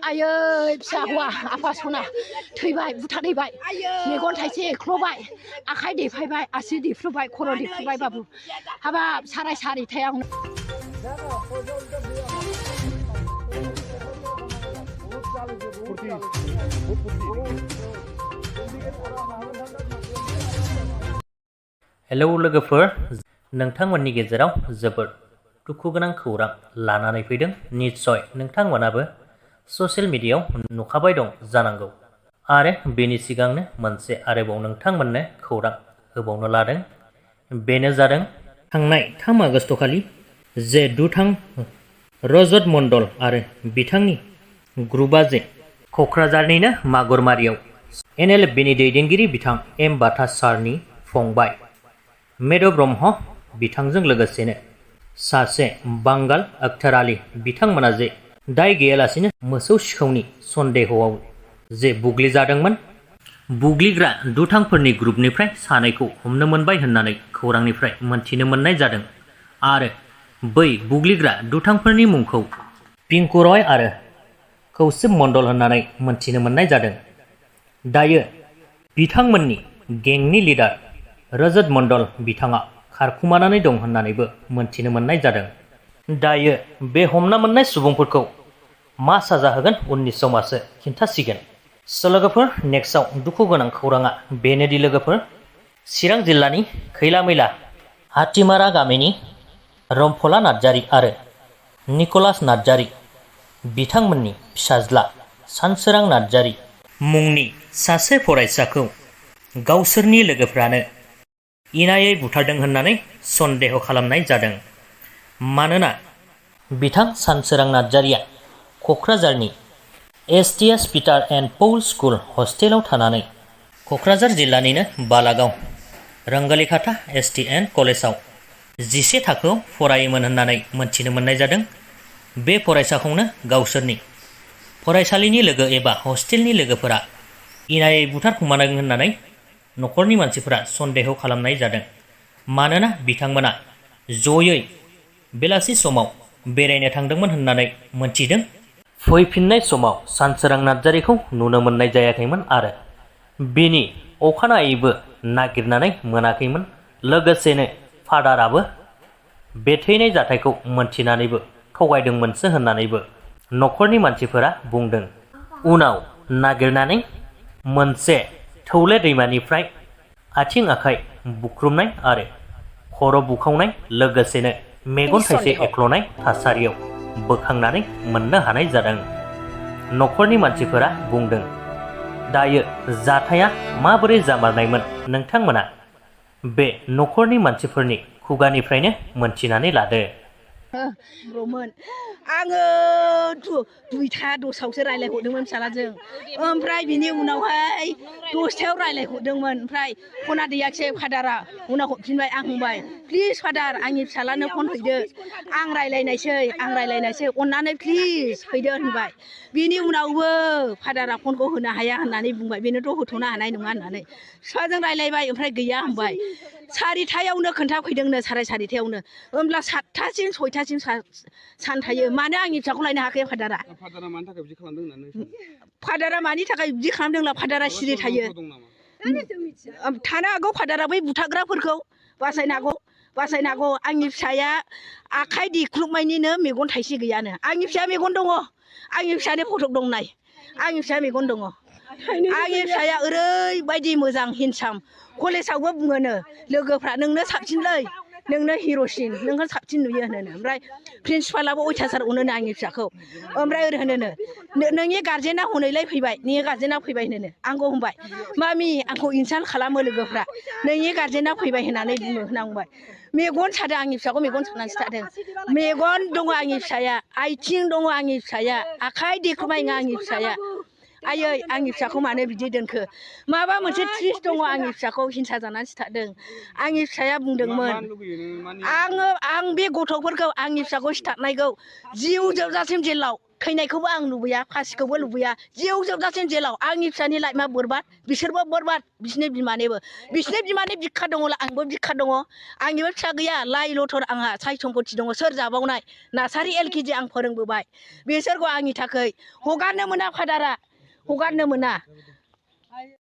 आयै फिसा हौवा आफा सना थैबाय बुथारहैबाय मेगन थाइसे एख्ल'बाय आखाइ देफायबाय आसि देफ्रुबाय खर' देफ्रुबाय बाबु हाबाब साराय सारिथायाव हेलौ लोगोफोर नोंथांमोननि गेजेराव जोबोद दुखुगोनां खौरां लानानै फैदों निश्चय नोंथांमोनाबो ससियेल मिडियायाव नुखाबाय दं जानांगौ आरो बेनि सिगांनो मोनसे आरोबाव नोंथांमोननो खौरां होबावनो लादों बेनो जादों थांनाय 3 आगस्ट खालि जे दुथां रजत मण्डल आरो बिथांनि ग्रुपआ जे क'क्राझारनिनो मागुरमारियाव NLFBनि दैदेनगिरि बिथां एम बाथा सारनि फंबाय मेद' ब्रह्म बिथांजों लोगोसेनो सासे बांगाल अख्तर आली बिथांमोना जे दाय गैयालासिनो मोसौ सिखावनि सन्देहआव जे बुग्लिजादोंमोन बुग्लिग्रा दुथांफोरनि ग्रुपनिफ्राय सानैखौ हमनो मोनबाय होननानै खौरांनिफ्राय मोनथिनो मोननाय जादों आरो बै बुग्लिग्रा दुथांफोरनि मुंखौ पिंकु रय आरो कौशिक मण्डल होननानै मोनथिनो मोननाय जादों दायो बिथांमोननि गेंनि लिडार रजत मण्डल बिथाङा खारखुमानानै दं होननानैबो मोनथिनो मोननाय जादों दायो बे हमना मोननाय सुबुंफोरखौ मा साजा होगोन उननि समासो खिन्थासिगोन लोगोफोर नेक्स्टआव दुखु गोनां खौराङा बेनोदि लोगोफोर चिरां जिल्लानि खैलामैला हाथिमारा गामिनि रम्फला नार्जारी आरो निकलास नार्जारी बिथांमोननि फिसाज्ला सानसोरां नार्जारी मुंनि सासे फरायसाखौ गावसोरनि लोगोफ्रानो इनायै बुथारदों होननानै सन्देह खालामनाय जादों मानोना बिथां सानसोरां नार्जारीया क'क्राझारनि STS Peter and Paul school हस्टेलाव थानानै क'क्राझार जिल्लानिनो बालागाव रंगलीकाटा STN कलेजाव 11 थाखोआव फरायोमोन होननानै मोनथिनो मोननाय जादों बे फरायसाखौनो गावसोरनि फरायसालिनि लोगो एबा हस्टेलनि लोगोफोरा इनायै बुथारखुमादों होननानै न'खरनि मानसिफोरा सन्देह खालामनाय जादों मानोना बिथांमोना जयै बेलासि समाव बेरायनो थांदोंमोन होननानै मोनथिदों फैफिननाय समाव सानसोरां नार्जारीखौ नुनो मोननाय जायाखैमोन आरो बिनि अखानायैबो नागिरनानै मोनाखैमोन लोगोसेनो फादाराबो बे थैनाय जाथायखौ मोनथिनानैबो थगायदोंमोनसो होननानैबो न'खरनि मानसिफोरा बुंदों उनाव नागिरनानै मोनसे थौले दैमानिफ्राय आथिं आखाइ बुख्रुमनाय आरो खर' बुखावनाय लोगोसेनो मेगन थाइसे एख्ल'नाय थासारियाव बोखांनानै मोननो हानाय जादों न'खरनि मानसिफोरा बुंदों दायो जाथाया माबोरै जामारनायमोन नोंथांमोना बे न'खरनि मानसिफोरनि खुगानिफ्रायनो मोनथिनानै लादो ब्रमोन आङो 2टा 10आवसो रायलायहरदोंमोन फिसालाजों ओमफ्राय बिनि उनावहाय 10टायाव रायलायहरदोंमोन ओमफ्राय फना दैयाखिसै फादारा उनाव हरफिनबाय आं बुंबाय प्लिज फादार आंनि फिसालानो फन हैदो आं रायलायनायसै अननानै प्लिज हैदो होनबाय बिनि उनावबो फादारा फनखौ होनो हाया होननानै बुंबाय बेनोथ' होथ'नो हानाय नङा होननानै फिफाजों रायलायबाय ओमफ्राय गैया होनबाय 4टायावनो खोन्थाफैदोंनो 4:30टायावनो होमब्ला 7टासिम 6टासिम सान थायो मानो आंनि फिसाखौ लायनो हायाखै फादारा मानि थाखाय बिदि खालामदों होननानै फादारा मानि थाखाय बिदि खालामदोंला फादारा सिरि थायो थानो हागौ फादारा बै बुथारग्राफोरखौ बासायनो हागौ आंनि फिसाया आखाइ देख्रुबनायनिनो मेगन थाइसे गैयानो आंनि फिसाया मेगन दङ आंनि फिसानि फटक दं नाय आंनि फिसाया मेगन दङ आंनि फिसाया ओरैबायदि मोजां हेन्डसाम कलेजावबो बुङोनो लोगोफ्रा नोंनो साबसिनलै नोंनो हिर'सिन नोंखौ साबसिन नुयो होनोनो ओमफ्राय प्रिन्सिपालाबो अयथासार अनोनो आंनि फिसाखौ ओमफ्राय ओरै होनोनो नोंनि गार्जेना हनैलाय फैबाय नोंनि गार्जेना फैबाय होनोनो आंखौ होनबाय मामि आंखौ इनसाल्ट खालामो लोगोफ्रा नोंनि गार्जेना फैबाय होननानै बुङो होननांबाय मेगन सादों आंनि फिसाखौ मेगन सानानैसो थादों मेगन दङ आंनि फिसाया आथिं दङ आंनि फिसाया आखाइ देख्रुबनाय नङा आंनि फिसाया आयै आंनि फिसाखौ मानो बिदि दोनखो माबा मोनसे ट्रिस दङ आंनि फिसाखौ हिंसा जानानैसो थादों आंनि फिसाया बुंदोंमोन आं बे गथ'फोरखौ आंनि फिसाखौ सिथारनायखौ जिउ जोबजासिम जेलाव खैनायखौबो आं लुबैया फासिखौबो लुबैया जिउ जोबजासिम जेलाव आंनि फिसानि लाइफआ बरबाद बिसोरबो बरबाद बिसोरनि बिमानि बिखा दङला आंबो बिखा दङ आंनिबो फिसा गैया लाइ लथर आंहा साय सम्पति दङ सोर जाबावनाय नार्सारि LKG आं फोरोंबोबाय बिसोरखौ आंनि थाखाय हगारनो मोना फादारा हगारनो मोना